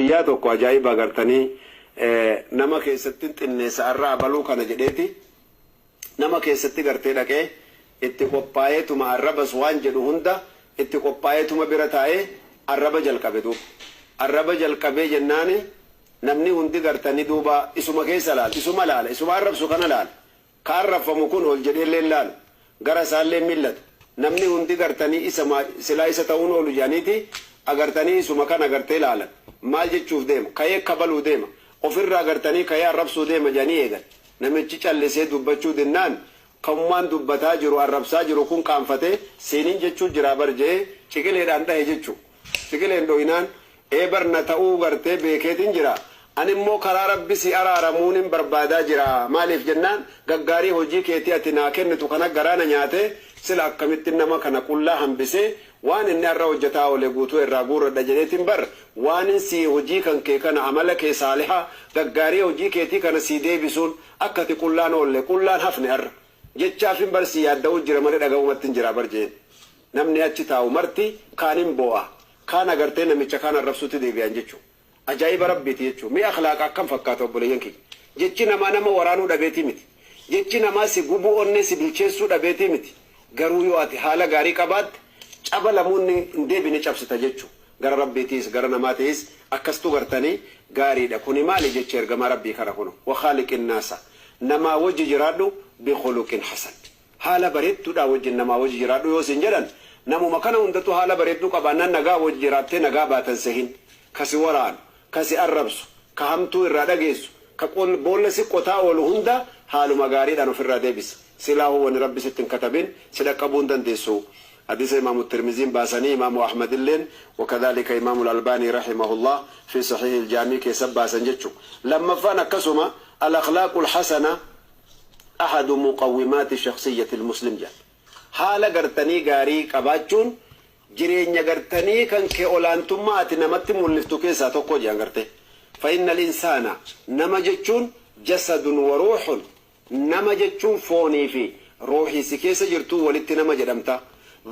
Guyyaa tokko ajaa'iba agartanii nama keessatti xinneessa arra abaluu kana jedheeti nama keessatti gartee dhaqee itti qophaa'eetuma arrabas waan jedhu hunda itti qophaa'eetuma bira taa'ee arraba jalqabe duuba. Arraba jalqabee jennaani namni hundi gartanii duuba isuma keessa laala, isuma laala, isuma arrabsu kana laala. Ka arrabfamu kun ol jedheellee hin laalu. Gara isaallee hin millatu. Namni hundi gartanii isa silaa isa ta'uun oolu jedhaniiti agartanii isuma kana gartee laalan. Maal jechuuf deema? Ka'ee kabaluu deema. Ofirraa gartanii ka'ee arrabsuu deema jedhanii eegan. Namichi callisee dubbachuu dinnaan kamummaan dubbataa jiru arrabsaa jiru kun qaanfatee siinin jechuu jiraa bar je'ee ciqileedhaan dhahe jechu. Ciqileen dhoynaan ee bar na ta'uu gartee beekeetin jira. Ani immoo karaa Rabbi si araaramuunin barbaadaa jira. Maaliif jennaan gaggaarii hojii keetii ati naa kennitu kana garaa na nyaatee sila akkamittin nama kana qullaa hambisee waan inni arra hojjataa oole guutuu irraa guurradha jedheetin bar waanin sii hojii kan kee kana amala kee saaliha gaggaarii hojii keetii kana sii deebisuun akka ati qullaan oolle qullaan hafne arra jechaafin bar sii yaadda'uu jira malee dhaga'umattin jira bar jeen. Namni achi taa'u marti kaan hin boo'a kaan agartee namicha kaan arrabsuutti deebi'an jechu. Ajaa'iba Rabbiiti jechu. Mee akhlaaqa akkam fakkaata obboleeyyan kiyya. Jechi namaa nama waraanuu dhabeetii miti. Jechi namaa si gubuu onnee si bilcheessuu dhabeetii miti. Garuu yoo ati haala gaarii qabaatte caba lamuunni hin deebine cabsita jechu. Gara Rabbiitiis gara namaatiis akkastu gartanii gaariidha. Kuni maali jecha ergamaa Rabbii kana kuno. Wa khaaliqin naasa. Namaa wajji jiraadhu bi khuluqin hasan. Haala bareedduudhaa wajjin namaa wajji jiraadhu yoo siin jedhan, namuma kana hundatu haala bareedduu qabaannaan nagaa wajji jiraattee nagaa baata hin sehin. Ka si waraanu, ka si arrabsu, ka hamtuu irraa dhageessu, ka boolla si qotaa oolu hunda haaluma gaariidhaan ofirraa deebisi. Silaahuu wani Rabbi sitti hin katabin si dhaqqabuu hin dandeessu. Hadiisa Imaamu Tirmiziin baasanii Imaamu Ahmadilleen wakadhaalika Imaamul Albaanii rahimahullah fi sahiihil jaamii keessa baasan jechu. Lammaffaan akkasuma al-akhlaaqul hasana ahadu muqawwimaati shakhsiyyatil muslim jedhan. Haala gartanii gaarii qabaachuun jireenya gartanii kan kee olaantummaa ati namatti mul'iftu keessaa tokko jedhan gartee. Fa innal insaana nama jechuun jasadun wa ruuhun nama jechuun foonii fi ruuhii si keessa jirtuu walitti nama jedhamta.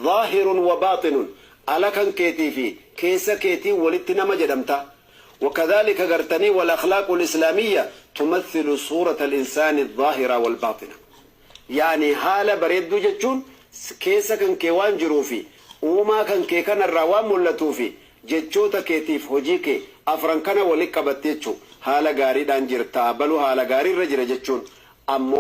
Zaahirun wa baaxinun ala kan keetii fi keessa keetiin walitti nama jedhamta. Wakadhalika gartanii wal akhlaaqul islaamiyya tumathilu suuratal insaani zaahira wal baaxina. Ya'ni haala bareedduu jechuun keessa kan kee waan jiruu fi uumaa kan kee kana irraa waan mul'atuu fi jechoota keetiif hojii kee afran kana wali qabatte jechu haala gaariidhaan jirta abalu haala gaarii irra jira jechuun ammoo.